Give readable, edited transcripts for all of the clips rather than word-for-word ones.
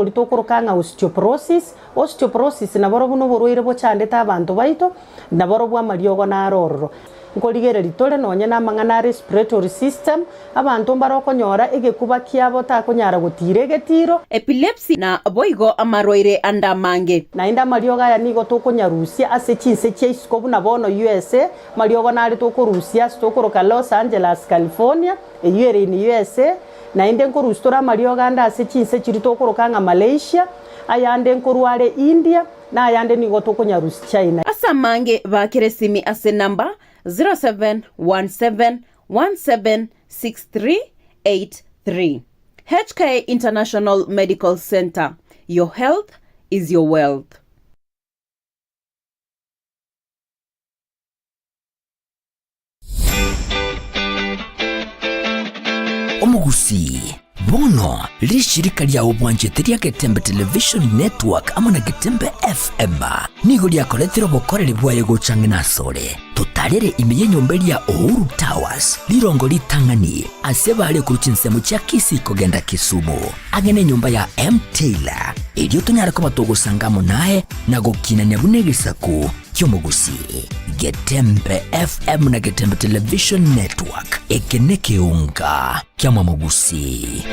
boria tokoroka ng'a osteoporosis. Osteoporosis naborobwo noborwaire bochandete abanto baito, naborobwo amariogo naro ororo. Nkorigereria tore nonye namang'ana a respiratory system, abanto mbare okonyora egekuba kiabo takonyara gotiira egetiro. Epilepsy na boigo amarwaire ande amange. Naende amariogo aya nigo tokonyarusia ase chinse chia isiko buna bono USA, amariogo nare tokorusia ase tokoroka Los Angeles, California, eyio ere in USA, naende nkorusia tore amariogo ande ase chinse chiria tokoroka ng'a Malaysia, ayande nkorwa are India, na ayande nigo tokonyarusia China. Ase amange baakere esimi ase enamba 0717176383. HK International Medical Centre, your health is your wealth. Omogusii, bono rishirika riao bwanchete ria Getembe Television Network amo na Getembe FM nigo riakoretire obokoreri bwaye gocha ang'e nasore. Totarere ime y'enyomba eria Uhuru Towers, rirongo ritang'ani ase bare korwa chinsemo chia Kisii kogenda Kisumu, ang'e nenyomba ya M Taylor, erio tonyare koba togosanga amo naye na gokinania buna egesaku ki'omogusii. Getembe FM na Getembe Television Network, eke nekeunga ki'amamogusii.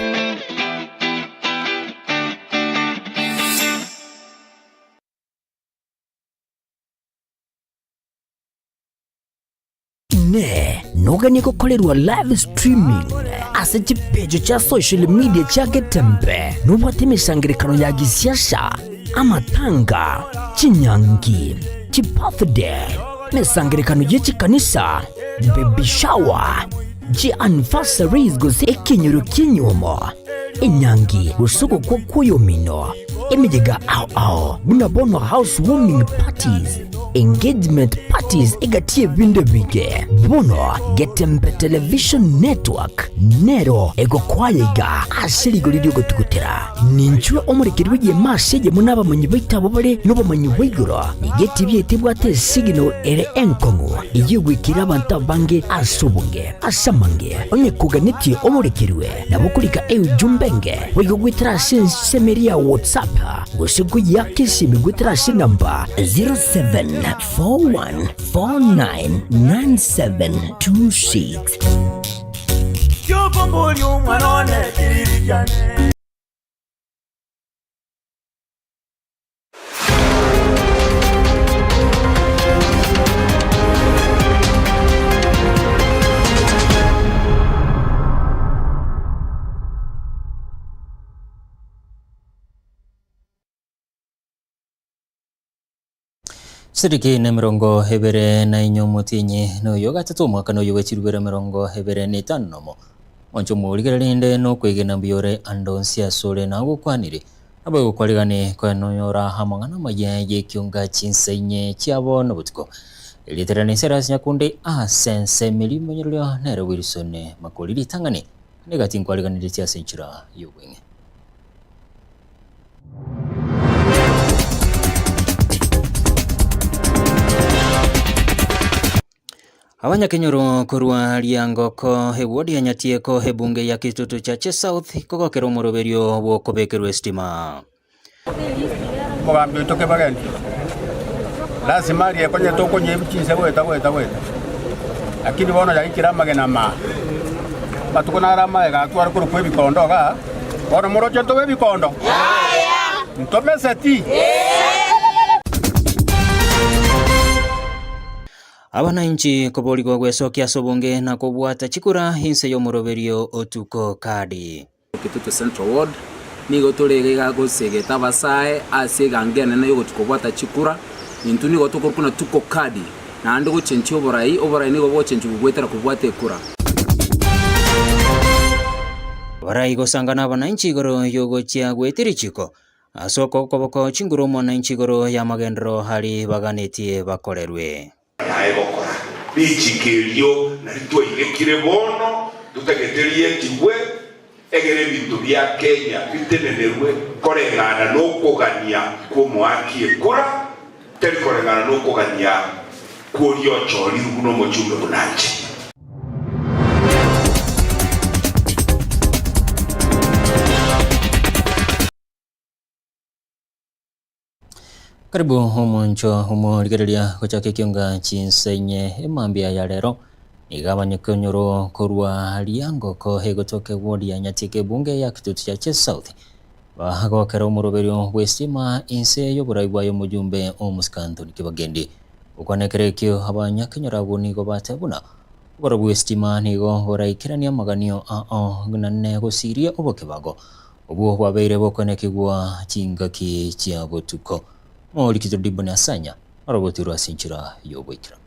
Inee! Noganie gokorerwa live streaming ase chipecho chia social media chia Getembe? Nobwate emesangerekano ya gisiasa, amatanga, chinyangi, chibirthday, emesangerekano ye chikanisa, baby shower, chianniversaries gose ekenyoro ki'enyuomo, enyangi gose ogokwa kw'oyomino, emeyega ao ao buna bono house warming parties, engagement parties egati y'ebinto ebinge. Bono Getembe Television Network nero egokwaya iga ase rigori ri'ogotugutera. Ninchwe omorekeri bw'egeema ase eyemo n'abamanyi baito abwo bare nobomanyi bwa igoro. Nigo etibi yaito ebwate esigino ere enkong'u, eyio egwekire abanto abange ase obonge. Ase amange, onye koganetie omorekerwe, nabo okorika eujumbe enge, boigo goetera ase ensemo eria ya WhatsApp, gose koyeaka esimi goetera ase enamba 0741499726. Kiokomboria omwana one kiriri kiane. Chiriki nemerongo ebere na inye omotienyi noyo gatato omwaka noyo bwe chirubere emerongo ebere na etano nomo. Mwanche omorigereria rende nokwegena mbuya ore ande onsi asore nagokwanire. Naboigo kwarigani koenonyora amang'ana amaya y'ekionga chinsa inye chiabo nobotuko. Erieta riane Silas Nyakundi ase ensemo eria omonyererio nere Wilson Makori ritang'ani nigo tinkwariganiretie ase enchera y'obweng'e. Abanyakenyoro korwa Riangoko, eward ya Nyatieko, ebunge ya Kitutu Chache South kogokera omoroberio bw'okobekerwa esitima. Omogambi oito kebagendi, lasima arie konya tokonywa ebi chinse goeta goeta goeta, lakini bono yaikire amagena amaa. Amatuko naro amaye gatware korokwa ebikondo igaa, bono moroche ntobe ebikondo? Ntomeseti? Abananchi koborigwa gwesokia ase obonge na kobwata chikura inse y'omoroberio o Tuko Kadi. Kitutu Central Ward, nigo tore iga iga gosegeta abasae ase eganga enene y'ogochia kobwata chikura, intwe nigo tokorokwa na Tuko Kadi, naende gochenchia oborai, oborai nigo bogochenchigwa goetera kobwata ekura. Abarai gosangana abananchi igoro y'ogochia goetia richiko Ase oko okoboko chinguru omwananchi igoro y'amagenderero aria baganetie bakorerwe. Naye gokora richiko erio nario twairekire bono, totagete rietigwe, egere ebinto bia Kenya bitenenerwe koreng'ana nokogania kw'omoaki ekura, tari koreng'ana nokogania kw'oria ochorirwe buna omochumbe buna inche. Karibu omoncho omorigereria gochaka ekionga chinsa inye emambia ya rero. Nigo abanyakonyoro korwa Riangoko egotoka eward ya Nyatieko ebunge ya Kitutu Chache South bagokera omoroberio bw'estima inse y'oborai bwaye omojumbe Omosike Anthony Kibagendi. Gokwana ekero ekio abanyakenyoro abwo nigo bateba buna oborobio bw'estima nigo boraikeranie amaganio ao nane gosiria obokebago Obwo bwabeire bokoenekigwa chingaki chia botuko. Morikito Diboni Asanya orogotirwe ase enchera y'ogoikeranu.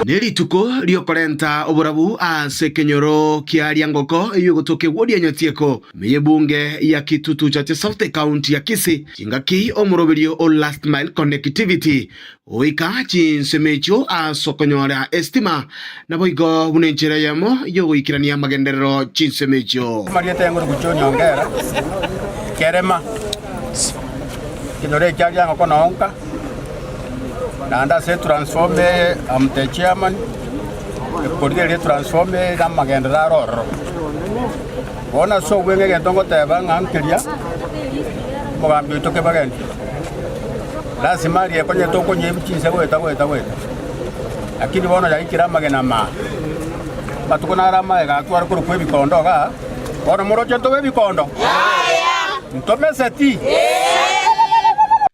Nerituko riokorenta oborabu ase ekenyoro kia Riangoko eyio egotoka ewodi ya Nyatieko ime y'ebunge ya Kitutu Chache South ekaunti ya Kisii chingaki omoroberio o Last Mile Connectivity Goika chinsemo echio ase okonyora esitima, naboigo buna enchera eyemo y'ogoikerania amagenderero chinsemo echio. Amarieta y'engoro gochia onyongera, kerema, ekenyoro ekia riang'oko noonka, naende ase etransformer eye am the chairman, ekorigereria etransformer eye na amagenderero are ororo. Bono ase obweng'e egento ngoteba ng'a nkeria, omogambi oito Kebageni. Lasima aria ekonyete okonywa ebi chinse goeta goeta goeta, lakini bono yaikire amagena amaa. Amatuko naro amaye gatware korokwa ebikondo igaa, bono moroche ntobe ebikondo? Ntomeseti?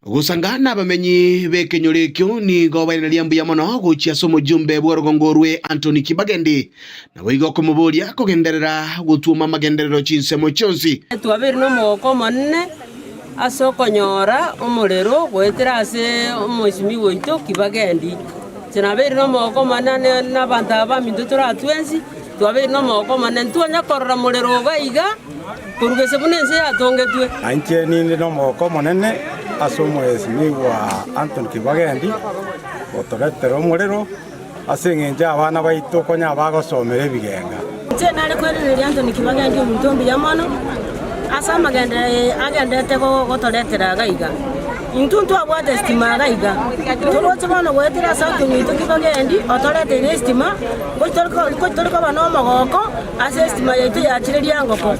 Gosanga nabamenyi b'ekenyoro ekio nigo bairaneria mbuya mono gochia ase omojumbe bw'orogongo orwe Anthony Kibagendi, naboigo okomoboria kogenderera gotwoma amagenderero chinsemo chionsi. Twabeire nomogoko omonene Ase okonyora omorero goetera ase omoisimigwa oito Kibagendi. Inche nabeire nomogoko omonene na abanto aba baminto tore aa twensi, twabeire nomogoko omonene, ntitwanya korora morero iga iga korwa gese buna ense yatongetwe. Na inche ninde nomogoko omonene ase omoesimigwa Anthony Kibagendi gotoretera omorero ase engencho y'abana baito konya bagosomera ebigenga. Inche nare koiraneria Anthony Kibagendi omonto mbuya mono ase amagenderero agenderete gotoretera iga iga. Intwe ntwabwate estima iga iga, toroche bono goetera ase Anthony oito Kibagendi otoreteire estima, ngochi tore koba nomogoko ase estima yaito yachire riangoko.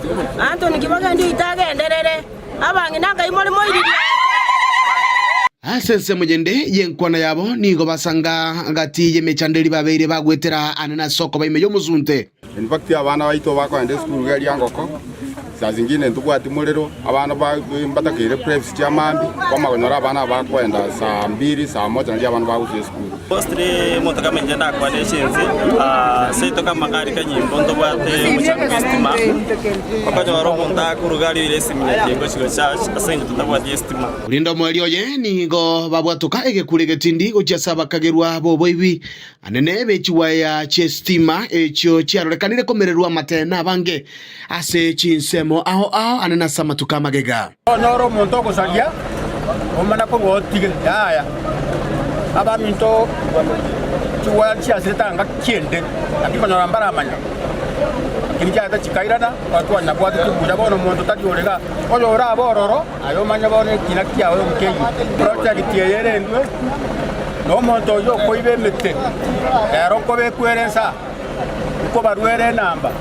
Anthony Kibagendi oito agenderere. Abang'ina nkai more moiririe? Ase ensemo yende y'enkwana yabo nigo basanga gati y'emechando eria babeire bagwetera aane nase okoba ime y'omosunte. In fact abana baito bakoenda esukuru iga eria ngoko, saa zingine ntobwati morero, abana ba mbatakeire preps chia mambia, kwamanya konyora abana aba bakoenda saa mbiri, saa moja nario abana bagochia esukuru. Mostly omonto kama inche ndakwane ase ense, seito kama kari kanyimbo ntobwate omochando bwa estima, okonyora omonto akoruga arioire esimi na chingo chigo church ase eng'encho totabwati estima. Korende omoerio oye nigo babwatoka egekuro egetindi gochia ase abakagerwa b'oboibi anene be chiwaya chi'esitima echio chiarorekanire komererwa amate nabange ase chinsemo ao ao anene ase amatuko amagega. Onyore omonto ogosaria, omana korwa otige, yaya. Abaminto chiwaya chiasirete anga chiende, naki konyora mbaramanya. Lakini chiaete chikairana, twanyabwateti buya bono omonto tari ore igaa. Oyore abe ororo, aye omanye bono ekina kiao nkeyio. Project eye erendwe, na omonto oyio okoiba emete, ero nkobekwa ere nsa, nkobaruere enamba,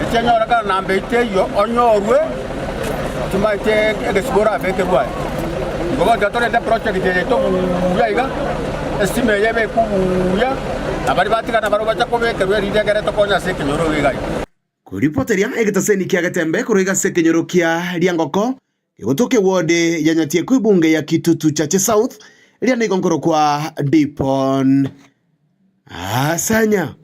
echianyorekana namba eyio teiyo, onyorwe, Timaete egesiko orabekerwe aye. Igo bono tiga torente project eye yaito buya iga, estima eye ebekwe buya, na baria batigana barobwo bacha kobekerwa erinde ekere tokonye ase ekenyoro iga iga. Koripoteria egetaseni kia Getembe korwa iga ase ekenyoro kia Riangoko, kegotoka eward ya Nyatieko ebunge ya Kitutu Chache South, eria nigo nkorokwa Dipon Asanya.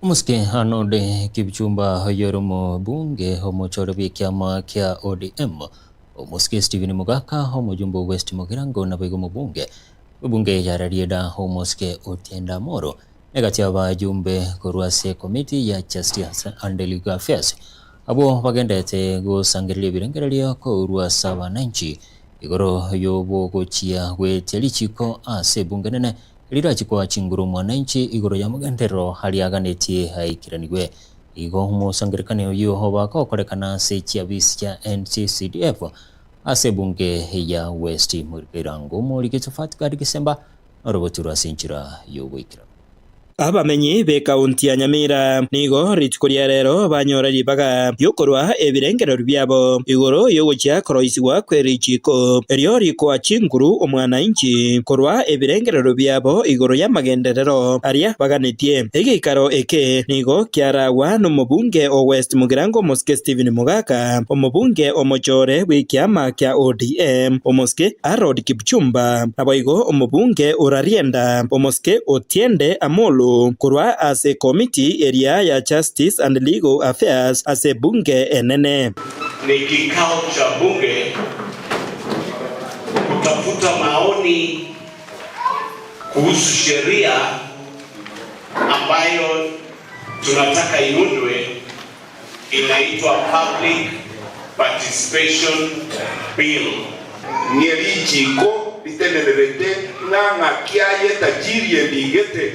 Omosike Arnold Kipchumba oyore omobunge omochore bw'ekiama kia ODM, Omosike Stephen Mogaka omojumbe o West Mugirango naboigo omobunge bw'ebunge ya Rarieda Omosike Otiende Amolo negati y'abajumbe korwa ase ekomiti ya Justice and Legal Affairs abwo bagenderete gosangereria ebirengererio korwa ase abananchi igoro y'obogochia gwetia richiko ase ebunge enene Rirachi koa chinguru omwananchi igoro y'amagenderero aria aganetie aikeranigwe. Igo omosangererekano oyio oba gokorekana ase chiabisi chia NCCDF ase ebunge ya West Mugirango. Omoriki Josephat Gad Gisemba norogoturwa ase enchera y'ogoikeranu. Abamenyi b'ekaunti ya Nyamira nigo rituko ria rero banyora ribaga riokorwa ebirengererio biabo igoro y'ogochia koroisigwa kwe richiiko erio rikoa chinguru omwananchi korwa ebirengererio biabo igoro y'amagenderero aria baganetie. Egeikaro eke nigo kiaragwa nomobunge o West Mugirango Omosike Stephen Mogaka, omobunge omochore bw'ekiama kia ODM Omosike Harold Kipchumba, naboigo omobunge o Rarienda Omosike Otiende Amolo korwa ase ekomiti eria ya Justice and Legal Affairs ase ebunge enene. Ni kikao cha bunge kutafuta maoni kuhusu sheria ambayo tunataka iundwe inaitwa Public Participation Bill. Ng'e richiiko ritenenerete ng'a ng'aki aye tajiri emigete,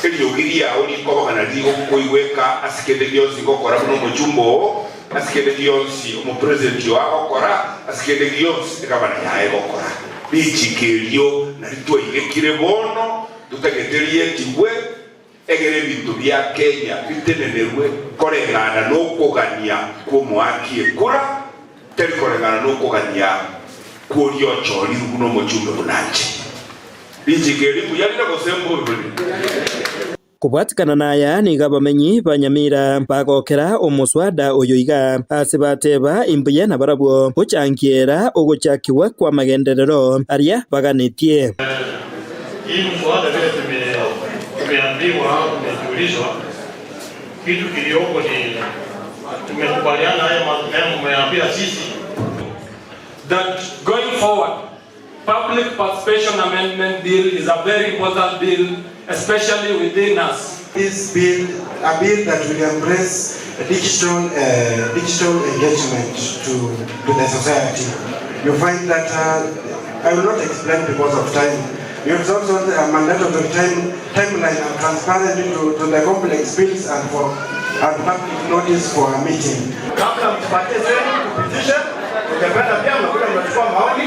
eriogi riao rikobagana rigokoigweka ase kende gionsi ngokora buna omochumba oo, ase kende gionsi omopresidenti oo agokora, ase kende gionsi egavana yaye egokora. Richiiko erio nario twaigekire bono, totagete rietigwe. Egere ebinto bia Kenya bitenenerwe koreng'ana nokogania kw'omoaki ekura, tari koreng'ana nokogania kw'oria ochorirwe buna omochumbe buna inche. Richiko eri mbuya rire gose mbobe rire? Kobwatikana naya nigo abamenyi ba Nyamira bagokera omoswada oyo iga, ase bateba imbuya nabarabwo gochangiera ogochakigwa kw'amagenderero aria baganetie. Hii mswada vile tumeambiwa au tumejulishwa, kitu kiliyoko ni tumekubaliana haya mmeambia sisi that going forward public participation amendment bill is a very important bill especially within us. This bill, a bill that will embrace digital, uh, digital engagement to, to the society. You find that, uh, I will not explain because of time, You also a mandatory time, timeline and transparent to, to the complex bills and for and public notice for a meeting. Kabla mtupatie zenu tupitishe, tungependa pia mnakuja mnachukua maoni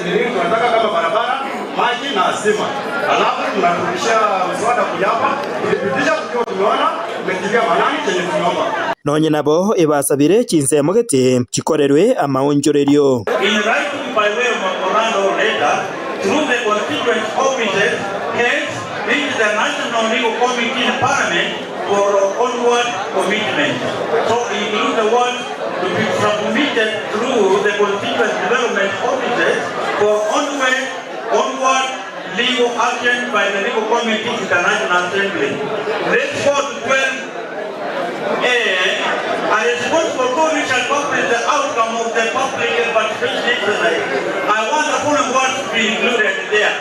ni nini tunataka kama barabara, maji na stima, alafu tunarudishia mswada kuja hapa tukipitisha, tukiwa tumeona tumetilia maanani chenye tumeomba. Nonye nabo ebasabire chinsemo gete chikorerwe amaonchorerio. In writing by way of memorandum or letter through the constituent offices heads reach the National Legal Committee in Parliament for onward commitment. So include the word to be submitted through the constituent development offices for onward, onward legal action by the Legal Committee in the National Assembly. Let's go to 12 A, a responsible body shall publish the outcome of the public participation exercise. I want the following words to be included there.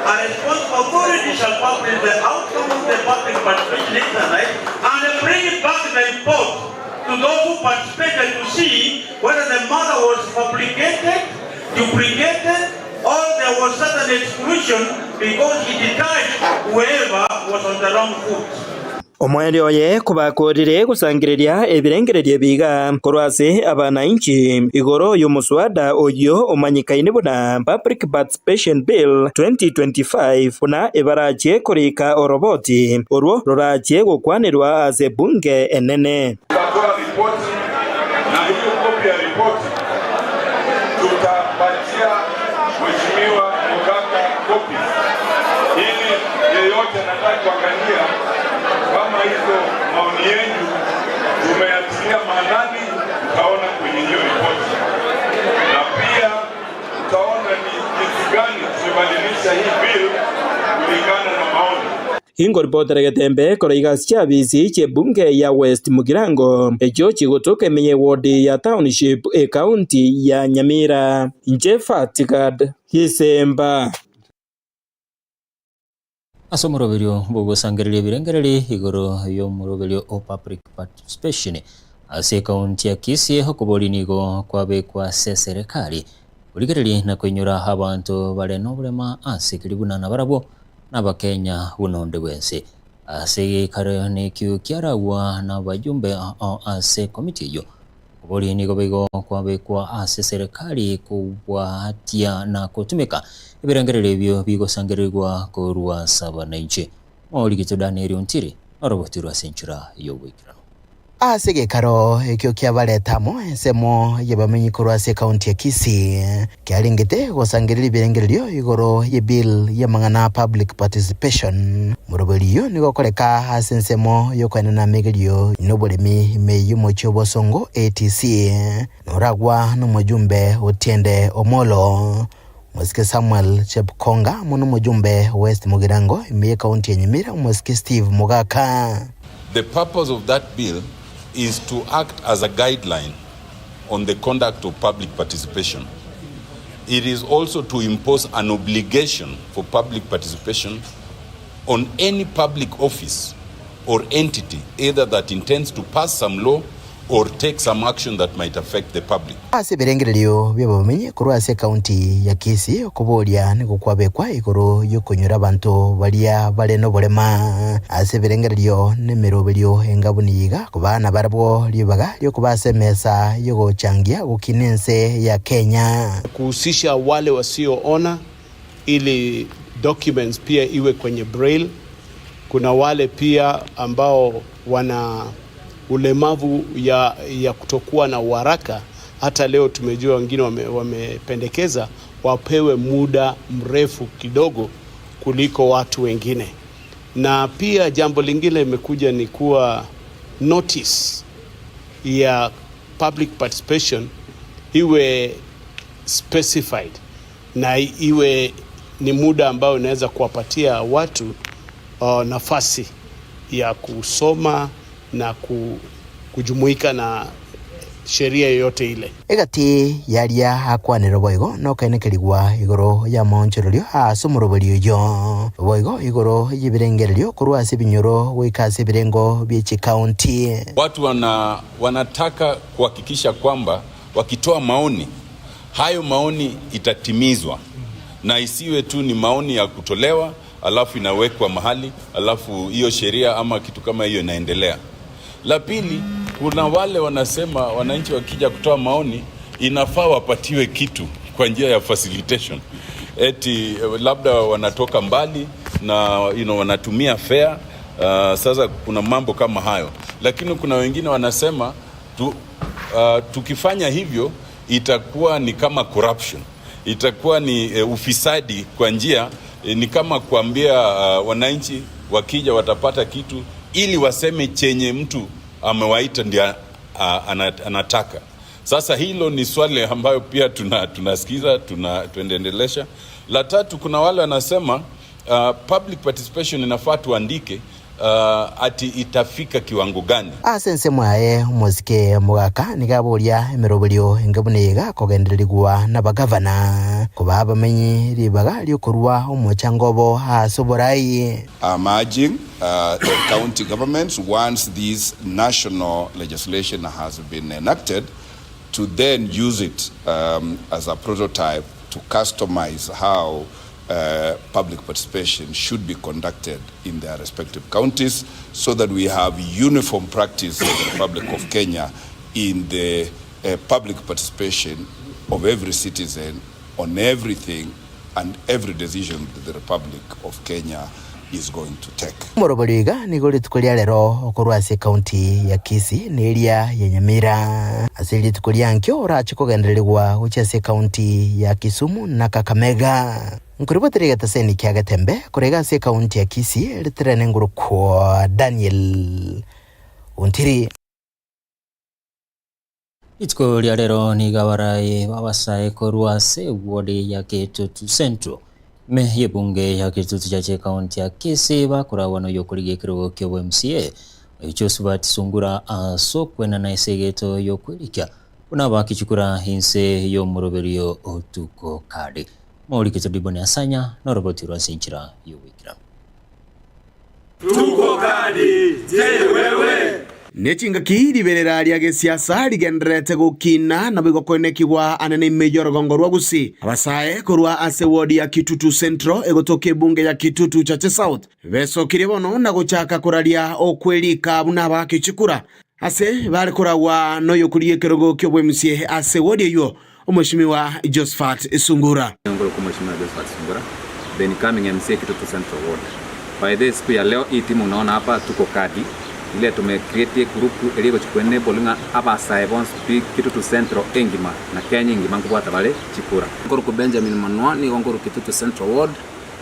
A responsible authority shall publish the outcome of the public participation exercise and bring back the report to those who participated to see whether the matter was fabricated, duplicated, or there was certain exclusion because it detached whoever was on the wrong foot. Omoerio oye kobakoorire gosangereria ebirengererio ebi iga korwa ase abanainchi igoro y'omoswada oyio omanyekaine buna Public Participation Bill 2025 buna ebarachie korika oroboti orwo rorachie gokwanerwa ase ebunge enene. Tutatoa ripoti na hiyo kopi ya ripoti tutapatia Mheshimiwa Mogaka kopi ili yeyote anataka kuangalia kama hizo maoni yenu tumeyatilia maanani, mtaona kwenye hiyo ripoti, na pia mtaona ni jinsi gani tumebadilisha hii bill kulingana na maoni. Ingoripotera Getembe korwa igasi chiabisi chi'ebunge ya West Mugirango echio chigotoka ime y'eward ya Township ekaunti ya Nyamira. Inche Fatigad Gisemba. Ase omoroberio bw'ogosangereria ebirengererio igoro y'omoroberio o public participation ase ekaunti ya Kisii, okoboria nigo kwabekwa ase eserekari korigereria na koinyora abanto bare noborema ase keria buna nabarabwo nabakenya buna onde bwensi. Ase egeikaro nekio kiaragwa nabajumbe ao ase ekomiti eyio, Oboria nigo boigo kwabekwa ase serikali kobwatia na gotumeka ebirengererio ebio bigosangererigwa korwa ase abanainchi. Moorigete Danieli ontiri, orogotirwe ase enchera y'oboikeranu. Ase egekaro ekio kiabareta amo ensemo y'abamenyi korwa ase ekaunti ya Kisii, kiarengete gosangereria ebirengererio igoro ye bill y'amang'ana a public participation. Moroberi oyio nigo okoreka ase ensemo y'okoenana amegerio noboremi ime y'omochie o Bosongo ATC, noragwa nomojumbe Otiende Omolo. Omosike Samuel Chepkonga amo nomojumbe West Mugirango ime y'ekaunti ya Nyamira omosike Steve Mogaka. The purpose of that bill is to act as a guideline on the conduct of public participation. It is also to impose an obligation for public participation on any public office or entity either that intends to pass some law or take some action that might affect the public. Ase ebirengererio bi'abamenyi korwa ase ekaunti ya Kisii, okoboria nigo kwabekwa igoro y'okonyora abanto baria bare noborema ase ebirengererio nemeroberio enga buna iga kobaa nabarabwo ribaga riokoba ase emesa y'ogochangia gokina ense ya Kenya. Kuhusisha wale wasioona ili documents pia iwe kwenye braille. Kuna wale pia ambao wana ulemavu ya, ya kutokuwa na uharaka. Hata leo tumejua wengine wame, wamependekeza wapewe muda mrefu kidogo kuliko watu wengine. Na pia jambo lingine limekuja ni kuwa notice ya public participation iwe specified na iwe ni muda ambao inaweza kuwapatia watu nafasi ya kusoma na kujumuika na sheria yoyote ile. Egati y'aria akwanire boigo nokoenekerigwa igoro y'amaonchorerio ase omoroberi oyio, boigo igoro y'ebirengererio korwa ase ebinyoro goika ase ebirengo bie chikaunti. Watu wana, wanataka kuhakikisha kwamba wakitoa maoni hayo maoni itatimizwa na isiwe tu ni maoni ya kutolewa alafu inawekwa mahali alafu hiyo sheria ama kitu kama hiyo inaendelea. La pili, kuna wale wanasema wananchi wakija kutoa maoni inafaa wapatiwe kitu kwa njia ya facilitation, eti labda wanatoka mbali na you know, wanatumia fare. Sasa kuna mambo kama hayo, lakini kuna wengine wanasema tu, tukifanya hivyo itakuwa ni kama corruption, itakuwa ni ufisadi kwa njia ni kama kuambia wananchi wakija watapata kitu ili waseme chenye mtu amewaita ndio anataka. Sasa hilo ni swali ambayo pia tunasikiza tuna tuendelesha. La tatu, kuna wale wanasema public participation inafaa tuandike ati itafika kiwango gani. Ase ensemo yaye omosike omogaka nigo aboria emeroberio enke buna iga kogendererigwa nabagavana kobaa abamenyi ribaga riokorua omochango obo ase oborai. I'm urging the county governments once this national legislation has been enacted to then use it as a prototype to customize how public participation should be conducted in their respective counties so that we have uniform practice in the Republic of Kenya in the public participation of every citizen on everything and every decision that the Republic of Kenya is going to take. Omorobori iga nigo rituko ria rero okorwa ase ekaunti ya Kisii na eria ya Nyamira. Ase rituko ria nkio orache kogendererigwa gochia ase ekaunti ya Kisumu na Kakamega. Nkoribotera egetaseni kia Getembe korega ase ekaunti ya Kisii riterene ngorokwa Daniel Ontiri. Rituko ria rero nigo abarai b'abasae korwa ase eward ya Kitutu Central ime y'ebunge ya Kitutu Church ekaunti ya Kisii bakoragwa noyo okorigia ekerogo kia obo MCA oyo Josephat Sungura ase okwenana ase egeto y'okwerikia buna bakichukura inse y'omoroberio otuko kare. Moriketo Diboni Asanya noroboti rwa ase enchera y'ogoikera. Tuko kadi, je wewe? Ne chingaki riberera ria gesiasa rigendererete gokina naboigo koenekigwa anene ime y'orogongo rwa Gusii. Abasae korwa ase ward ya Kitutu Central egotoka ebunge ya Kitutu Chache South besokirie bono na gochaka koraria okwerika buna abaake chikura ase bare koragwa noyokorigia ekerogo ki'obwemusie ase ward eyio Omweshimiwa Josephat Sungura. Ngoro kwa Mheshimiwa Josephat Sungura, the incoming MCA Kitutu Central Ward. By the siku ya leo hii timu unaona hapa tuko kadi ile tume create a group eria egochi ku enable ng'a abasae bonsi pi Kitutu Central engima na Kenya engima nkobwata bare chikura. Nkorokwa Benjamin Manua, nigo nkorwa Kitutu Central Ward.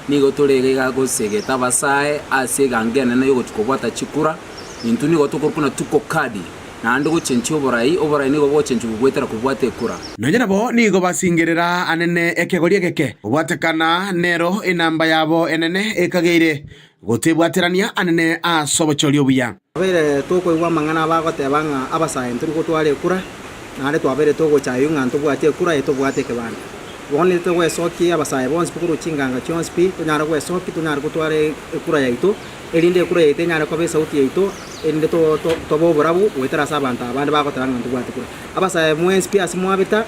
Nigo tore iga iga gosegeta abasae ase egango enene yogochia kobwata chikura. Intwe nigo tokorokwa na tuko kadi, naende gochenchia oborai, oborai nigo bogochenchigwa goetera kobwata ekura. Nonya nabo nigo basingerera anene ekegori egeke, kobwatekana nero enamba yabo enene ekageire gotebwaterania anene ase obochori obuya. Twabeire tokoigwa amang'ana abagoteba ng'a abasae ntori gotwara ekura, naende twabeire togochaywa ng'a ntobwati ekura eye tobwate ekebanda. Bono nigo togwesokia abasae bonsi pi korwa chinganga chionsi pi, tonyare gwesokia tonyare gotwara ekura yaito, erinde ekura yaito enyare koba esauti yaito, erinde to to tobe oborabu goetera ase abanto aba bande bagoteba ng'a ntobwati kura. Abasae mwensi pi ase mwabeta,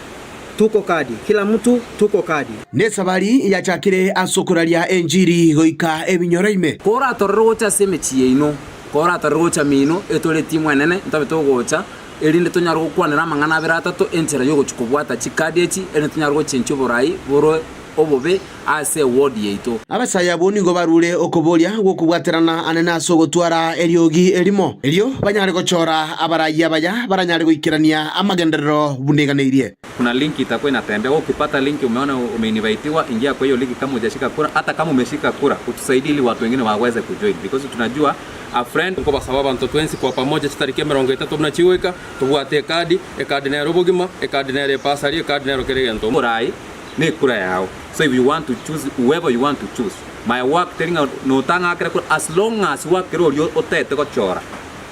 tuko kadi, kila mtu tuko kadi. Nesabari yachakire ase okoraria enchiri goika ebinyoro ime. Koratorere gocha ase emechie yaino, koratorere gocha mino, etore etimu enene, ntobe togocha, erinde tonyare gokwanera amang'ana abere atato, enchera y'ogochia kobwata chikadi echi, erinde tonyare gochenchia oborai bore obobe ase eward yaito. Abasae abwo nigo barure okoboria gw'okobwaterana anene ase ogotwara eriogi erimo, erio banyare gochora abarai abaya baranyare goikerania amagenderero buna eganeirie. Kuna link itakuwa inatembea, wewe ukipata link umeona umeinvitiwa, ingia kwa hiyo link kama hujashika kura, hata kama umeshika kura utusaidie ili watu wengine waweze kujoin because tunajua a friend. Nkobasaba abanto twensi kwa pamoja chitariki emerongo etato buna chigoika, tobwate ekadi, ekadi nero obogima, ekadi nero epasari, ekadi nero kera egento. Omorai nekura yao so if you want to choose whoever you want to choose my work teri ng'a notang'akera kura as long as gwakera oria otagete gochora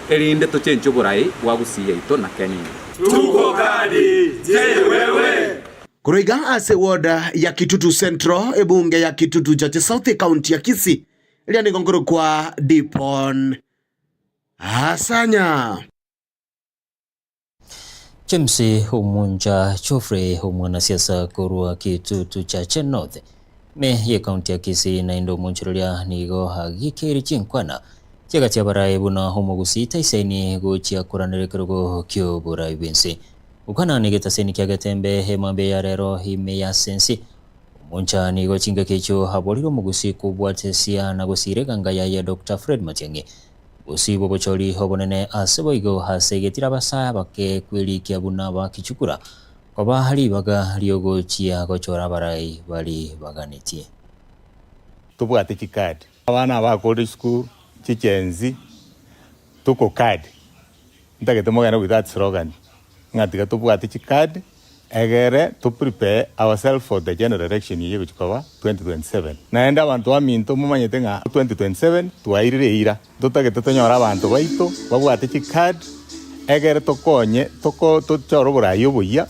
erinde tochenche oborai bwa Gusii yaito na Kenya engima. Tuko kadi, je wewe? Korwa iga ase ward ya Kitutu Central, ebunge ya Kitutu Chache South, ekaunti ya Kisii, eria nigo nkorokwa Dipon Asanya. James Omuncha Geoffrey omwanasiasa korwa Kitutu Chache North ime y'ecounty ya Kisii naende omonchoreria nigo agikeire chinkwana chiagachi abaraai buna omogusii taisaini gochia koranera ekerogo kioborai bwense. Gokwana negetaseni kia Getembe emambia ya rero ime ya Sensi Omoncha nigo chingaki echio aborire omogusii kobwatesia na gosiira eganga yaye Doctor Fred Matiang'i Bosio bw'obochori obonene ase boigo ase egetira abasae abake kwerikia buna bakichukura koba ribaga riogochia gochora abarai bari baganetie. Tobwate chikadi. Abana aba bakorire chisukuru chichenzi tuko kadi. Ntagete mogende with that slogan ng'a tiga tobwate chicard egere to prepare ourselves for the general election eyio egochia koba 2027. Naende abanto baminto momanyete ng'a 2027 twairire eira, ntotagete tonyore abanto baito babwate chicard egere tokonye toko tochore oborai oboyia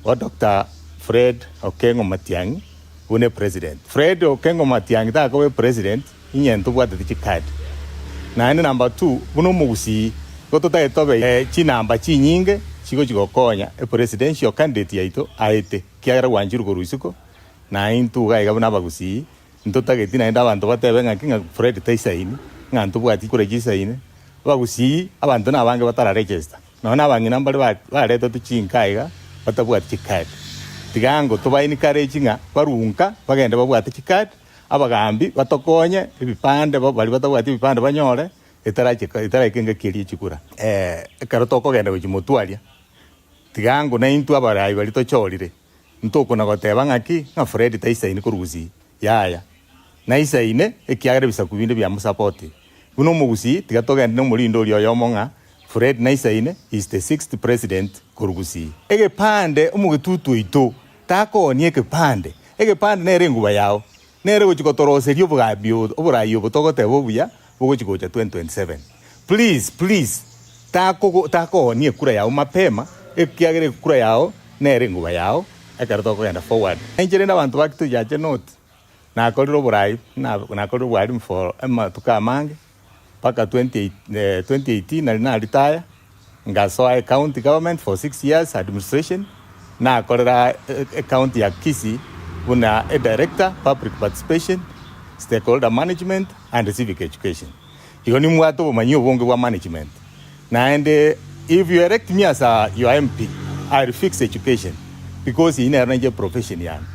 bwa Doctor Fred Okengo Matiang'i buna epresident. Fred Okengo Matiang'i takoba epresident Inye ntobwateti chikadi. Naende number two, buna omogusii, igo totagete tobe chinamba chinyinge chigochi gokonya epresidential candidate yaito aete, ekiagera gwanchirwe korwa isiko, na intwe iga iga buna abagusii, ntotageti naende abanto batebe ng'aki ng'a Fred taisaini, ng'a ntobwati chikura chisaine. Abagusii, abanto nabange batara register, nonya na abang'ina mbare baretetwe chinka iga batabwati chikadi. Tiga ango toba encourage ng'a barwe nka bagende babwate chikadi, Abagaambi batokonye ebipande, baria batabwati ebipande banyore, etaraika engaki eria chikura. Ekero tokogenda gochia motwe aria, tiga ango naintwe abarai baria tochorire, ntokona goteba ng'aki, ng'a Fred taisaini korwa Gusii, yaya, naisaine ekiagera ebisaku binde biamosapotire. Buna omogusii, tiga togende nomorindo oria oyomo ng'a Fred naisaine, he is the sixth president korwa Gusii. Egepande omogetutu oito Takoonia ekepande, egepande nere enguba yao, nere gochia gotoroseria obogambi oborai obo togoteba obuya bogochia gocha 2027. Please, please, takogo takoonia ekura yao mapema, ekiagera ekura yao nere enguba yao ekero tokogenda forward. Inche rende abanto ba Kitujache North, nakorire oborai, nakorire obwalimu for amatuko amange, mpaka 2018 nari na retire ngasoa ecounty government for 6 years administration nakorera ecounty ya Kisii buna edirector public participation, stakeholder management and civic education. Igo nimbwate obomanyi obonge bwa management naende if you elect me as a your MP I will fix education because eyio nero nainche profession yane.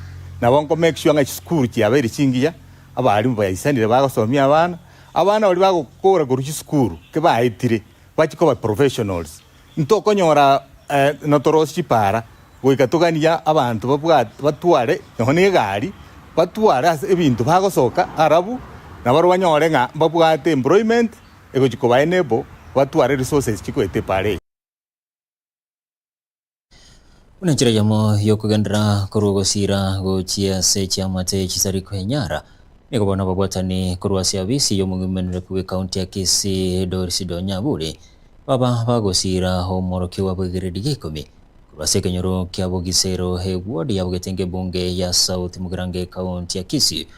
Nabo nko make sure ng'a chisukuru chiabeire chingiya, abalimu baisanire bagosomia abana. Abana baria bagokora korwa chisukuru kebaetire bachie koba professionals, ntokonyora notorosie chipara goika toganie abanto babwate batware nonya na egari, batware ase ebinto bagosoka arabu, nabarobwo banyore ng'a mbabwate employment egochia koba enable batware resources chikoeta epara eye. Buna enchera eyemo y'okogenderera korwa ogosiira gochia ase chiamate chisari kwenyara, nigo bono ababwatani korwa ase abisi y'omong'umenereku bw'ekaunti ya Kisii Doris Donyaburi baba bagosiira omworokigwa bw'egredi ya ikomi korwa ase ekenyoro kia Bogisero eward ya Bogetenge ebunge ya South Mugirango ekaunti ya Kisii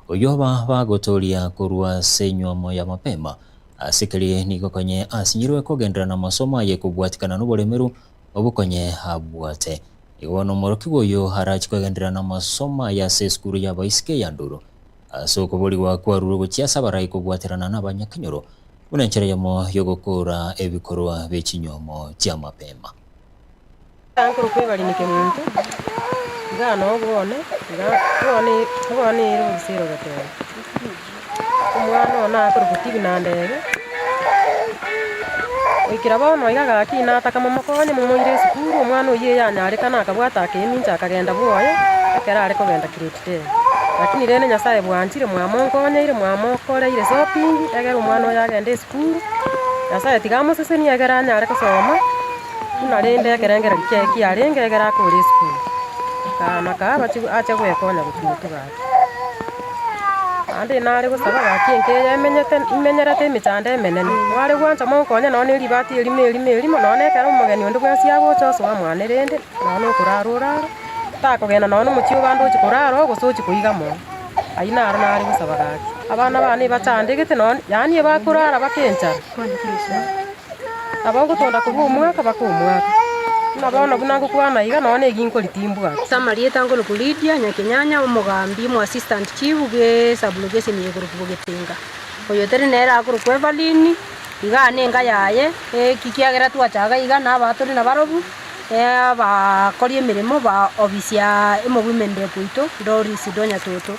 oyio aba bagotoria korwa ase enyuomo ya mapema ase keria nigo konye asinyirwe kogenderera namasomo aye kobwatikana noboremeru Obokonye abwate. Igo bono omworokigwa oyo arachie kwegenderera namasomo aye ase esukuru y'abaiseke ya Nduru, ase okoborigwa kwarurwe gochia ase abarai kobwaterana nabanyakenyoro, buna enchera eyemo y'ogokoora ebikorwa bie chinyomo chi'amapema. Nkorokwa ebarini kemunto, iga noo bwone, iga bwone bwone ere obisero goteba, omwana one akorokwa Tibina Ndege. Goikera bono iga gaki nataka momokonye momoire esukuru, omwana oyio eyanyarekana akabwata akemincha akagenda bwoye, ekero are kogenda grade ten. Lakini rende Nyasaye bwanchire mwamonkonyeire mwamokoreire shopping, egere omwana oyo agende esukuru, Nyasaye tiga amosesenie egere anyare kosoma, buna rende ekerengererio kiaye kiarenge egere akore esukuru. Kaa kaa abache ache gwekonya gochia motwe gaki. Naende nare gosaba gaki enka eye emenyete imenyerete emechando emenene, mware gwancha monkonye nonya ne ribati erimo erimo erimo nonya ekero omogeni onde bwensi agocha osoa mwane rende, nonya na okorara orare, takogenda nonya na omochie obande ochi korara oo gose ochi koiga mono. Ayio naro nare gosaba gaki. Abana bane ebachandegete nonya yaani ebakorara baka enchara. Nabo ngotonda korwa omwaka mpaka omwaka, buna bono buna ngokwana iga, nonya neginkori timbwati. Ase amarieta nkorokwa Lydia Nyakenyanya, omogambi, omo assistant chief bwe sublocation ya igoro Bogetinga. Oyo tari nere akorokwa Evelyn, igaa nenka yaye, eki kiagera twachaga iga na abaturi nabarobwo, abakori emeremo ba ofisi ya omo women rep oito Doris Donya Toto.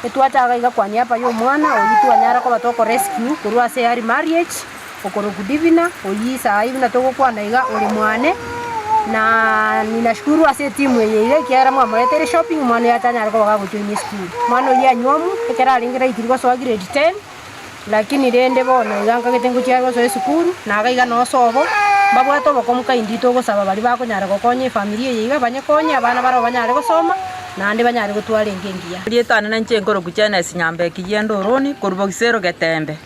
Etwachaga iga kwa niaba ya omwana oyio twanyara koba toko rescue korwa ase early marriage, okorokwa Divina, oyio saii buna togokwana iga ore mwane, na ninashukuru ase etimu eye iga ekiagera mwamoreteire shopping omwana oyo atanyare koba gagojoin esukuru. Omwana oyio anywomu, ekero arenge raitiri gosoa grade ten, lakini rende bono iga nkagete ngochia gosoa esukuru, na iga iga nosobo, mbabwate obokomu kaindi togosaba baria bakonyara gokonya efamiri eye iga banyekonye abana barabwo banyare gosoma, naende banyare gotwara enka engiya. Erieta ane ninche nkorokwa Jenesi Nyambeki Giendoroni, korwa Bogisero Getembe.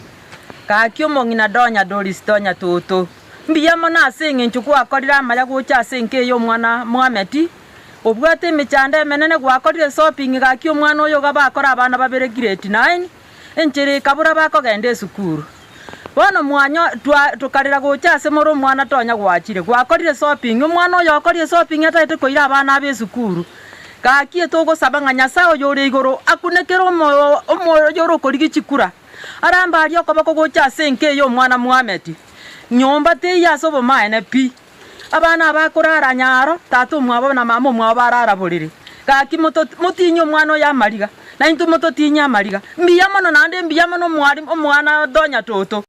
Gaki omong'ina Donya Doris Donya Toto, mbuya mono ase eng'encho gwakorire amaya gocha ase enka eye omwana Mohammed, obwate emechando emenene gwakorire shopping gaki omwana oyo iga bakore abana babere grade nine, enchera ekabura bakogenda esukuru. Bono mwanyo twa tokarera gocha ase more omwana tonya gwachire, gwakorire shopping, omwana oyo okorire shopping atagete koira abana abe esukuru. Gaki etogosaba ng'a Nyasae oyore igoro akunekere omoyo omoyo oyore okorigia chikura. Arambe aria okoboko gocha ase enka eye omwana Mohamedi. Nyomba teiyo ase obomaene pi. Abana aba akorara nyaro, tata omwabo na mama omwabo barara borere. Gaki moto motinye omwana oyo amariga, na intwe mototinye amariga. Mbuya mono naende mbuya mono omwarimu omwana Donya Toto.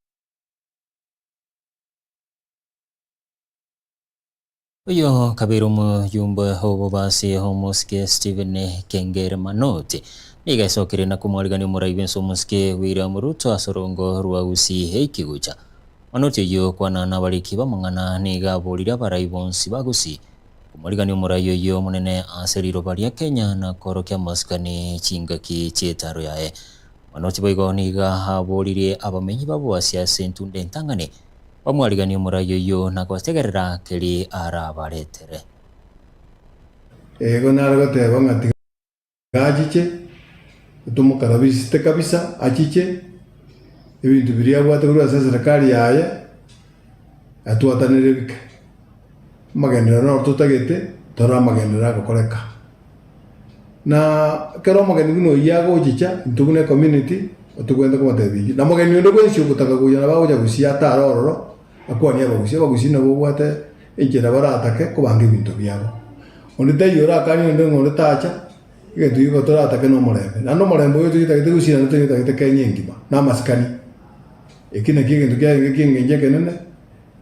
Oyo kabeire omoyumbe obobasi omosike Stephen Kengere Manoti nigo esokire na komwarigania omorai bwense omosike William Ruto ase orongo rwa Gusii eiki gocha. Manoti oyio kwana nabariki b'amang'ana nigo aborire abarai bonsi ba Gusii komwarigania omorai oyio omonene ase riroba ria Kenya na korokia amasikani chingaki chi'etaro yaye. Manoti boigo nigo aboririe abamenyi ba Boasi ase entunda entang'ani Bamwariganie omorai oyio na gotegerera keri arabaretere. Igo nare goteba ng'a tiga achiche, tomokarabisete kabisa achiche, ebinto biria abwate korwa ase eserekari yaye, atwatanere bike. Amagenderero naro totagete, tore amagenderero agokoreka. Na ekero omogeni buna oyio agochicha, intwe buna ecommunity, tobwenerete komotebia eyio. Na mogeni onde bwensi ogotaka gocha nabo agocha gusii atare ororo, akwanie abagusii. Abagusii nabo babwate enchera baratake kobanga ebinto biabo. Onde taiyo orakanie onde ng'a onde tacha, egento gioka toratake na omorembe. Naende omorembe oyo togetagete gusii naende togetagete Kenya engima, na amasikani. Eki nakio egento kiarenge ki'engencho ekenene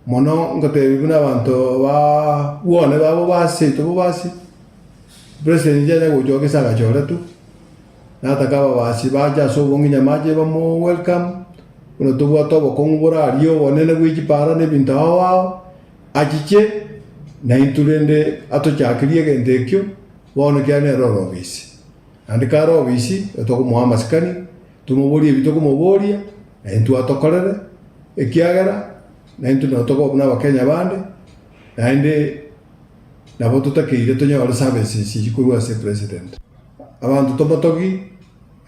mono ngotebi buna abanto ba bwane babo baseito bobasi, president chianya gocha gese agachoretwe, nataka ababasi bache ase obonge Nyamache bamo welcome, buna tobwate obokong'u bore aria obonene bwe chipara na ebinto ao ao, achiche naintwe rende atochakerie egento ekio, bono ekiagera nere ore obisi. Naende kare obisi, tokomoa amasikani, Tomoborie ebi tokomoboria, na intwe atokorere, ekiagera naintwe nabo tokoba buna Abakenya bande, naende nabo totakeire tonyore services echi korwa ase president. Abanto tomotogi,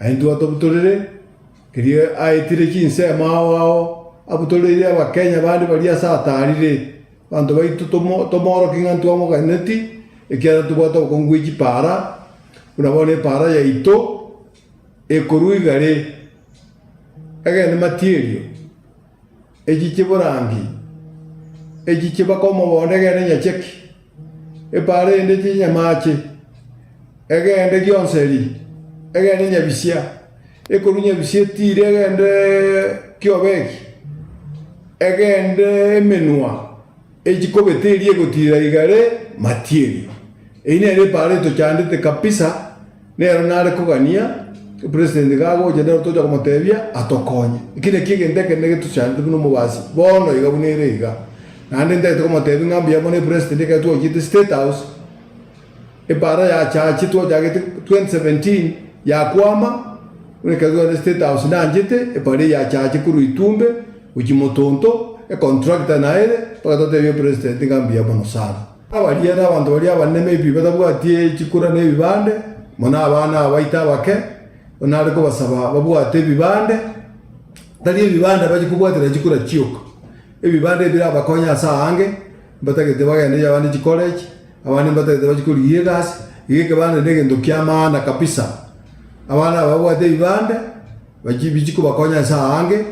na intwe atobutorere, keria aetire chinsemo ao ao, abutoreire Abakenya bande baria ase atarire, abanto baito tomo tomoorokie ng'a ntwamoganeti, ekiagera tobwate obokong'u bwe chipara, buna bono epara yaito. Ekorwa igare, egende matierio, echiche borangi, echiche baka omogondo egende nyacheki, epaara ende echiche nyamache, egende gionseri, egende nyabisia, ekorwa nyabisia etire egende kiobeki, egende emenwa, echikobete eria egotira igare matierio. Eyio nere epaara etochandete kabisa. Nero nare kogania, president iga agocha nero tocha komotebia atokonye. Eki nakio egento ekenene getochandete buna omobasi bono iga buna ere iga. Naende ntagete komotebia ng'a mbuya mono epresident ekero twachiete state house, epara yachachete twachagete 2017 yakwama, buna ekero twagenda state house nanchete epara eye yachache korwa itumbe gochia motonto, econtractor naere, mpaka totebie epresident ng'a mbuya mono sana. Abaria nabanto baria abanene maybe batabwati chikura na ebibande, mono abana aba baito abake, nare kobasaba babwate ebibande, tari ebibande bachia kobwatera chikura chioka, ebibande ebirabakonye ase aange, mbatagete bagende abande chicollege, abande mbatagete bachie korigia egasi, iga ekebande na egento kia maana kabisa. Abana aba babwate ebibande, bachie bichie kobakonya ase aange,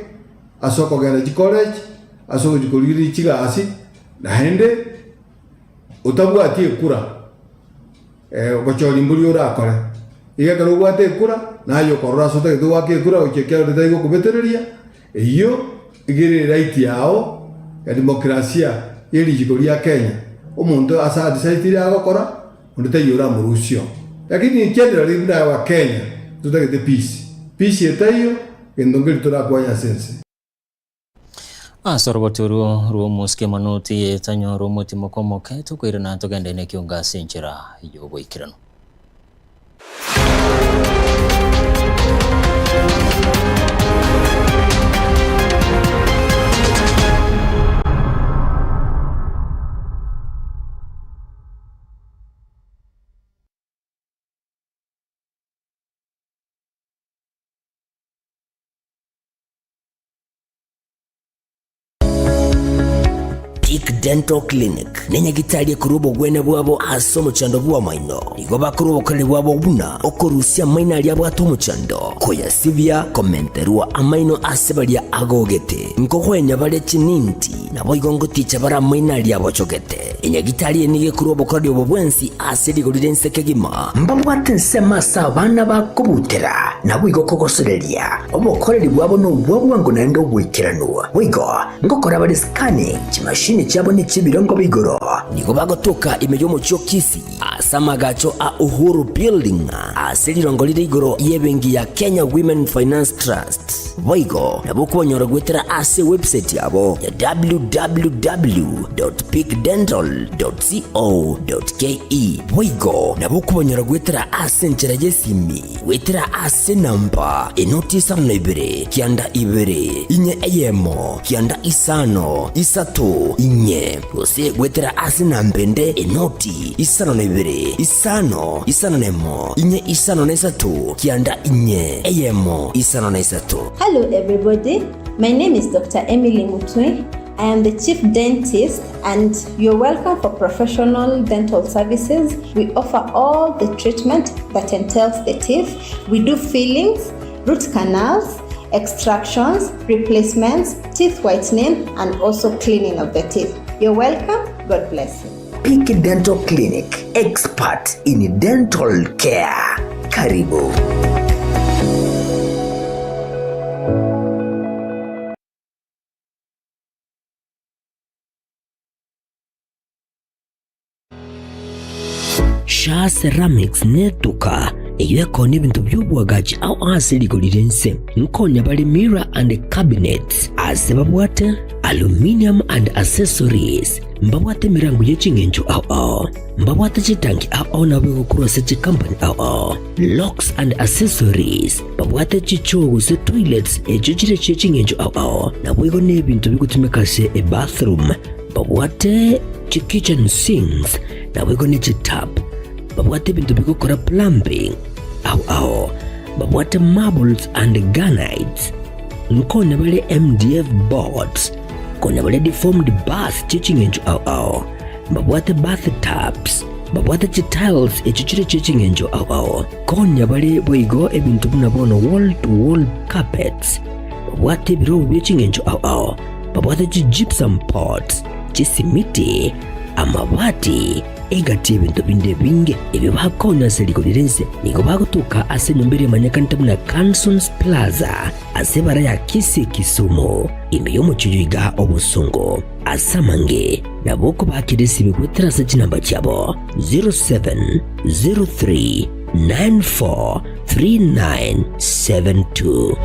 ase okogenda chicollege, ase ogochia korigia chigasi. Naende otabwati ekura, ogochoria mbori orakore. Iga ekero obwate ekura, naye okorora ase otagete goaka ekura gochia ekiagera onde tari gokobetereria, eyio iga ere right yao ya demokrasia ya erichiko ria Kenya. Omonto ase adisaitire agokora, onde taiyo oramorusie oo. Lakini generally buna abakenya, totagete peace. Peace etaiyo, gento nkeri torakwanye ase ense. Ase orogoto orwo rw'omosike manoti etanyora omotimoko omoke, tokoirana togende nekiongo ase enchera y'oboikeranu. Peak Dental Clinic nenyagitari ekorwa obogwenia bwabo ase omochando bw'amaino. Nigo bakorwa obokoreri bwabo buna okorusia amaino aria abwate omochando, koyasibia, komenterwa amaino ase baria agogete, nkogwenia bare chininti, naboigo ngoticha bare amaino aria abochogete. Enyagitari eye nigo ekorwa obokoreri obo bwensi ase rigori ri'ense kegima. Mbabwate ensemo ase abana bakobutera, naboigo kogosoreria. Obokoreri bwabo nobwa bwango naende oboikeranu. Boigo ngokora bare scanning, chimashini chiabo nechi'ebirengo bia igoro. Nigo bagotoka ime y'omochie o Kisii ase amagacho a Uhuru Building ase rirongo rire igoro y'ebenki ya Kenya Women Finance Trust. Boigo nabo okobanyora goetera ase ewebsite yabo ya www.peakdental.co.ke. Boigo nabo okobanyora goetera ase enchera y'esimi Goetera ase enamba enoti isano na ibere, kianda ibere, inye eyemo, kianda isano, isato, inye, gose goetera ase enamba ende enoti isano na ibere, isano, isano na emo, inye isano na isato, kianda inye, eyemo, isano na isato. Hello everybody, my name is Doctor Emily Mutwe, I am the chief dentist and you're welcome for professional dental services. We offer all the treatment that entails the teeth. We do fillings, root canals, extractions, replacements, teeth whitening, and also cleaning of the teeth. You're welcome. God bless you. Peak Dental Clinic, expert in dental care. Karibu. Shaa Ceramics netuka eyio ekonia ebinto bi'oboagachi ao ase rigori ri'ense. Nkonya bare mirror and cabinets ase babwate aluminium and accessories. Mbabwate emerango ye ching'encho ao ao. Mbabwate chitanki ao ao nabo egokorwa ase chikampani ao ao. Locks and accessories. Babwate chichoo gose toilets echio chire chie ching'encho ao ao. Naboigo nebinto bigotumeka ase ebathroom. Babwate chikitchen sinks naboigo ne chitap. Babwate ebinto bigokora plumbing ao ao. Babwate marbles and granites. Nkonya bare MDF boards. Konya bare deformed bars chie ching'encho ao ao. Mbabwate bath tubs. Babwate chitiles echio chire chie ching'encho ao ao. Konya bare boigo ebinto buna bono wall to wall carpets. Babwate ebirobu bie ching'encho ao ao. Babwate chigypsum pots, chisimiti, amabati, egati y'ebinto binde ebinge ebio bakonya ase rigori ri'ense. Nigo bagotoka ase enyomba eria emanyekanete buna Cansons Plaza ase ebara ya Kisii Kisumu, ime y'omochie oyo iga obosongo. Ase amange nabo okobakera esimi goetera ase chinamba chiabo 0703 94 3972.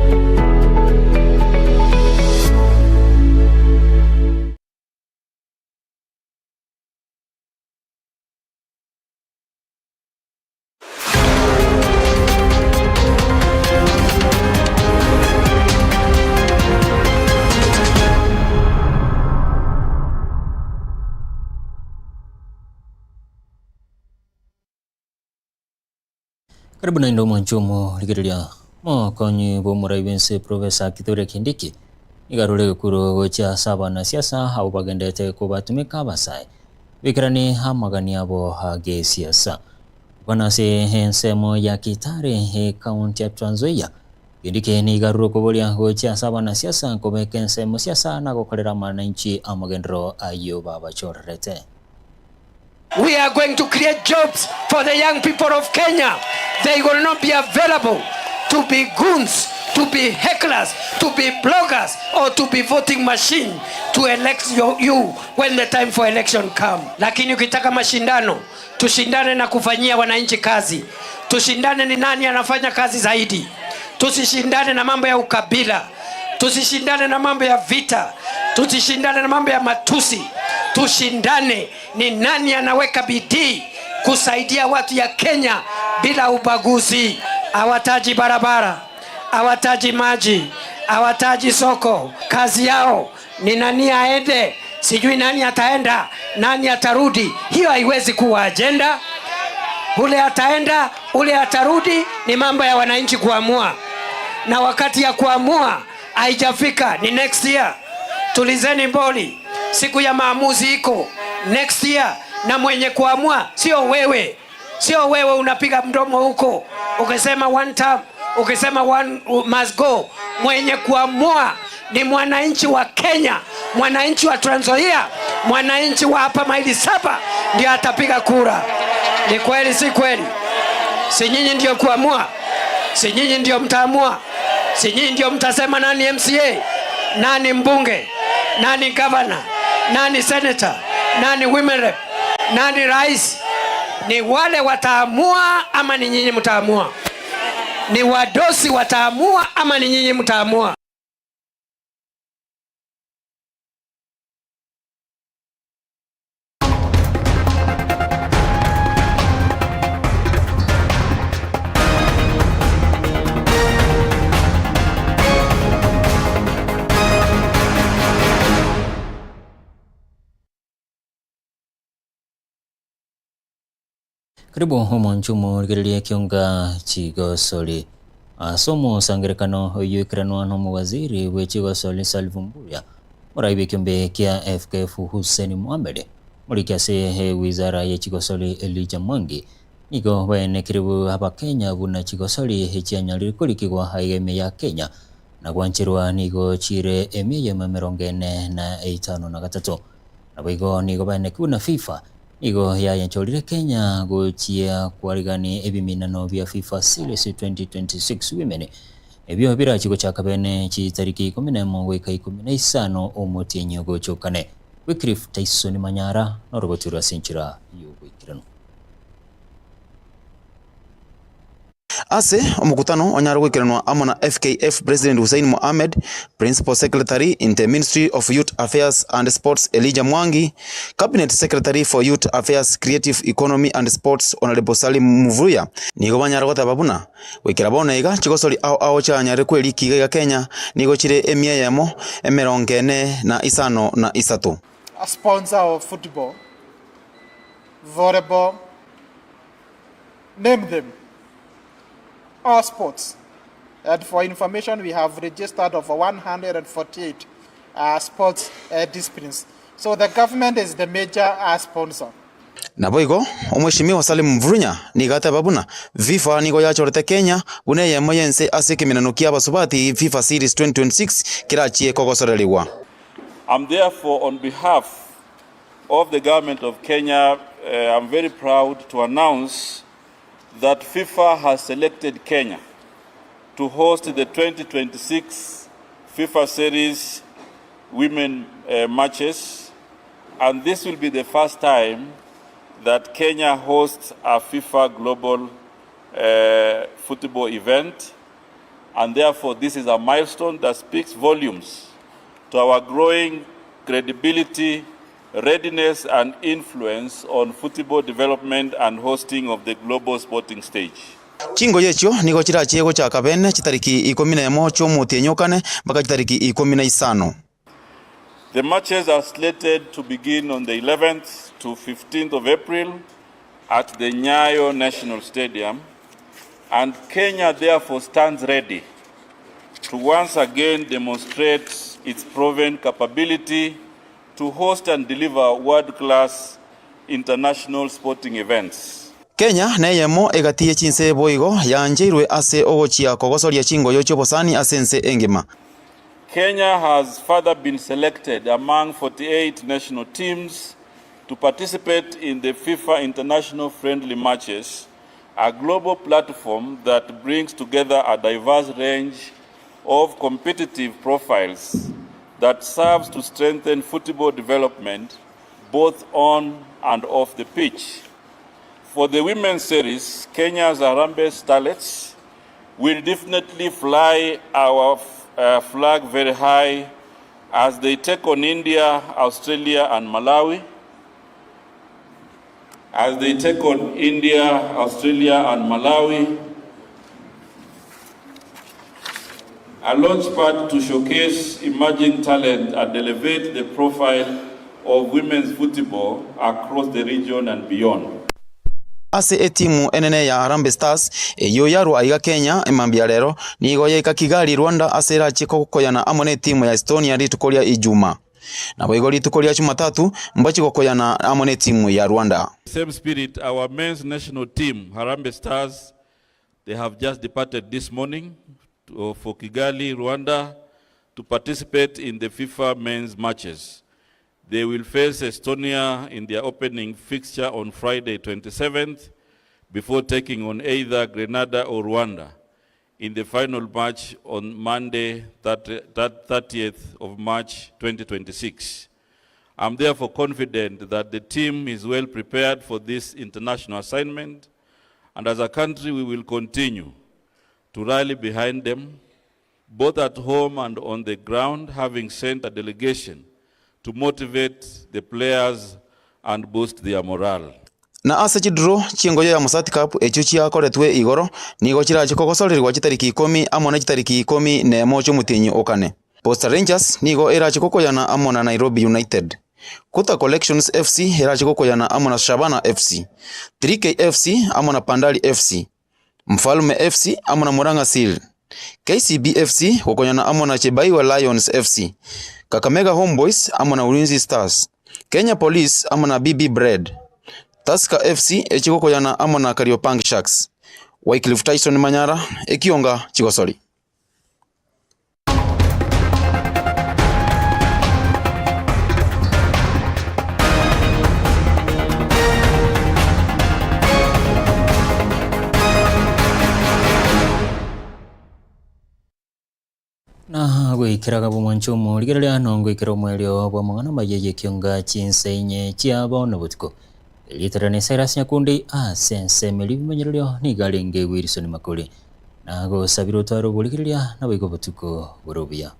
Karibu naende omwanchi omorigereria mokonyi bw'omorai bw'ense Professor Kithure Kindiki nigo arure egekuro gochia ase abanasiasa abwo bagenderete kobatumeka abasae baikeranie amagani abo ag'esiasa. Bono ase ensemo ya Kitale ekaunti ya Trans Nzoia, Kindiki nigo arure okoboria gochia ase abanasiasa kobeka ensemo siasa na gokorera amananchi amagenderero ayio babachorerete. We are going to create jobs for the young people of Kenya. They will not be available to be goons, to be hecklers, to be bloggers or to be voting machine to elect your, you when the time for election come. Lakini ukitaka mashindano, tushindane na kufanyia wananchi kazi. Tushindane ni nani anafanya kazi zaidi. Tusishindane na mambo ya ukabila. Tusishindane na mambo ya vita. Tusishindane na mambo ya matusi. Tushindane ni nani anaweka bidii kusaidia watu ya Kenya bila ubaguzi. Hawataji barabara, hawataji maji, hawataji soko. Kazi yao ni nani aende, sijui nani ataenda, nani atarudi. Hiyo haiwezi kuwa ajenda. Ule ataenda, ule atarudi, ni mambo ya wananchi kuamua, na wakati ya kuamua haijafika, ni next year. Tulizeni mboli, siku ya maamuzi iko next year, na mwenye kuamua sio wewe, sio wewe unapiga mdomo huko ukisema one term, ukisema one must go. Mwenye kuamua ni mwananchi wa Kenya, mwananchi wa Trans Nzoia, mwananchi wa hapa maili saba ndio atapiga kura. Ni kweli si kweli? Si nyinyi ndio kuamua? Si nyinyi ndio mtaamua? Si nyinyi ndio mtasema nani MCA, nani mbunge, nani governor, nani senator, nani women rep, nani rais? Ni wale wataamua ama ni nyinyi mtaamua? Ni wadosi wataamua ama ni nyinyi mtaamua? Karibu omonche omorigereria ekionga chigosori ase omosangerekano oyio ekeranwa na omowaziri bwe chigosori Salva Mbuya orai bw'ekiombe kia FKF Hussein Mohamed moriki ase ewizara ye chigosori Elijah Mwangi nigo baenekerebu abakenya buna chigosori echianyarire korikigwa aiga ime ya Kenya na gwancherwa nigo chire emia eyemo emerongo ene na etano na gatato. Naboigo nigo baenekiwe buna FIFA nigo yayenchorire Kenya gochia kwarigani ebiminano bia FIFA Series 2026 Women ebio birachi gochaka bene chitariki ikomi na emo goika ikomi na isano omotienyi ogochokane. Wycliffe Tyson Manyara norogoti rwa ase enchera y'oboikeranu. Ase omokutano onyare goikeranwa amo na FKF President Hussein Mohamed, Principal Secretary in the Ministry of Youth Affairs and Sports Elijah Mwangi, Cabinet Secretary for Youth Affairs, Creative Economy and Sports Honourable Salim Mvurya nigo banyare goteba buna goikera bono iga chigosori ao ao chianyarire kweriki iga iga Kenya nigo chire emia eyemo emerongo ene na isano na isato. A sponsor of football, volleyball, name them, all sports. And for information, we have registered over 148 uh, sports uh, disciplines. So the government is the major uh, sponsor. Naboigo, Omweshimiwa Salim Mvurya nigo ateba buna FIFA nigo yachorete Kenya buna eyemo y'ense ase ekemenano kia abasubati FIFA Series 2026 kerachie kogosorerigwa. I'm therefore on behalf of the government of Kenya, uh, I'm very proud to announce that FIFA has selected Kenya to host the 2026 FIFA Series women uh, matches, and this will be the first time that Kenya hosts a FIFA Global uh, football event, and therefore this is a milestone that speaks volumes to our growing credibility, readiness, and influence on football development and hosting of the global sporting stage. Chingoyo echio nigo chirachie gochaka bene chitariki ikomi nemo chi'omotienyi o kane mpaka chitariki ikomi na isano. The matches are slated to begin on the 11th to 15th of April at the Nyayo National Stadium, and Kenya therefore stands ready to once again demonstrate its proven capability to host and deliver world-class international sporting events. Kenya neyemo egati ye chinse boigo yancheirwe ase ogochia kogosoria chingoyo chi'obosani ase ense engima. Kenya has further been selected among 48 national teams to participate in the FIFA International Friendly Matches, a global platform that brings together a diverse range of competitive profiles that serves to strengthen football development both on and off the pitch. For the women's series, Kenya's Harambee Starlets will definitely fly our uh, flag very high as they take on India, Australia, and Malawi. As they take on India, Australia, and Malawi, a launchpad to showcase emerging talent and elevate the profile of women's football across the region and beyond. Ase etimu enene ya Harambee Stars eyio yarwa aiga Kenya emambia rero nigo yaika Kigali Rwanda ase erachie kogokoyana amo netimu ya Estonia rituko ria Ijuma. Naboigo rituko ria Jumatatu mbachi gokoyana amo netimu ya Rwanda. Same spirit, our men's national team, Harambee Stars, they have just departed this morning to, for Kigali, Rwanda, to participate in the FIFA men's matches. They will face Estonia in their opening fixture on Friday 27th before taking on either Grenada or Rwanda in the final match on Monday 30th of March 2026. I'm therefore confident that the team is well prepared for this international assignment, and as a country we will continue to rally behind them, both at home and on the ground, having sent a delegation to motivate the players and boost their morale. Na ase chiduro chiengoyo ya Mosati Cup echio chiakoretwe igoro nigo chirache kogosorerwa chitariki ikomi amo na chitariki ikomi nemo chiomotienyi okane. Posta Rangers nigo erache kokoyana amo na Nairobi United. Kuta Collections FC erache kokoyana amo na Shabana FC. 3K FC amo na Pandali FC. Mfalme FC amo na Murang'a Seal. KCB FC gokonyana amo na Chebaiwa Lions FC. Kakamega Homeboys amo na Ulinzi Stars. Kenya Police amo na BB Bread. Tusker FC echigokoyana amo na Kariobangi Sharks. Wycliffe Tyson Manyara ekionga chigosori. Na goikeraga bomwancha omorigereria na ngoikera omwerio bw'amang'ana amaya y'ekionga chinsa inye chia bono botuko. Erieta riane Cyrus Nyakundi ase ensemo eria ebimanyererio nigo arenge Wilson Makori. Nagosabire otware oborigereria naboigo obotuko bore obuya.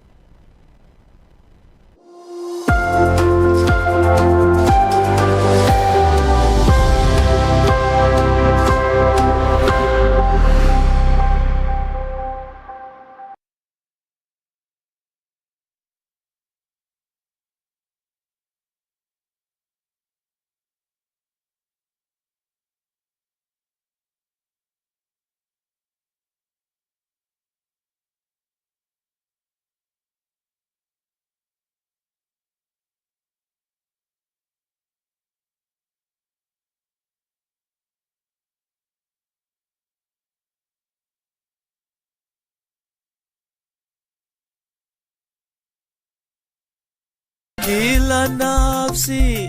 Kila nafsi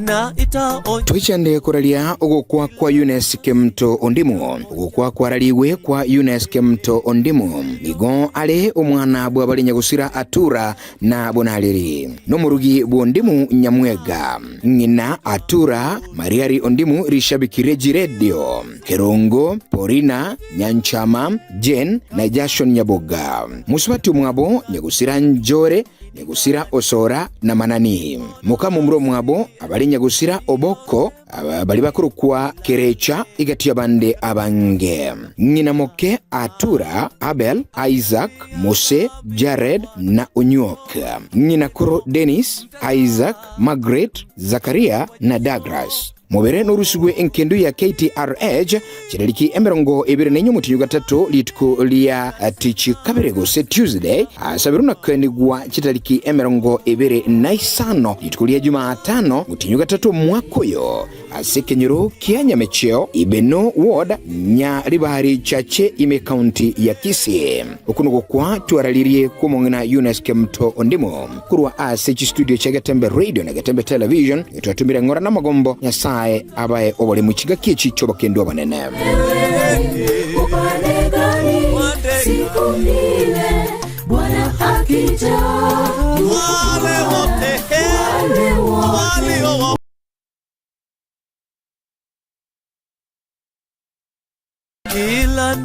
na itaonja Toichande koraria ogokwa kwa Eunice Kemto Ondimu. Ogokwa kwararigwe kwa Eunice Kemto Ondimu nigo are omwana bw'abare nyagosira Atura na Bonareri, nomorugi bw'Ondimu Nyamwega, ng'ina Atura Mariari Ondimu rishabiki Reji Radio, Kerongo, Porina, Nyanchama, Jane na Jason Nyaboga. Mosubati omwabo nyagosira Njore, Nyagusira Osora na Manani. Moka momura omwabo abare Nyagusira Oboko, aba baria bakorokwa Kerecha, egati y'abande abange. Ng'ina moke Atura, Abel, Isaac, Mose, Jared na Onyuok. Ng'ina koro Denis, Isaac, Margaret, Zakaria na Douglas. Mobere norusigwe engendu ya KTRH chirariki 24 omotienyi ogatato rituko ria tichi kabere gose Tuesday asabirwe na koenigwa chitariki 25 rituko ria Jumatano omotienyi ogatato omwaka oyo ase ekenyoro kia Nyamecheo Ibeno Ward Nyaribari Chache ime county ya Kisii. Oko nogokwa twararirie kw'omong'ina Eunice Kemuto Ondimo korwa ase chistudio chia Getembe Radio na Getembe Television, twatumire ng'ora namagombo, Nyasae abae oboremu chingaki echi chi'obokendu obonene. Upande gani siku ile Bwana akija, wale wote wale wote kila na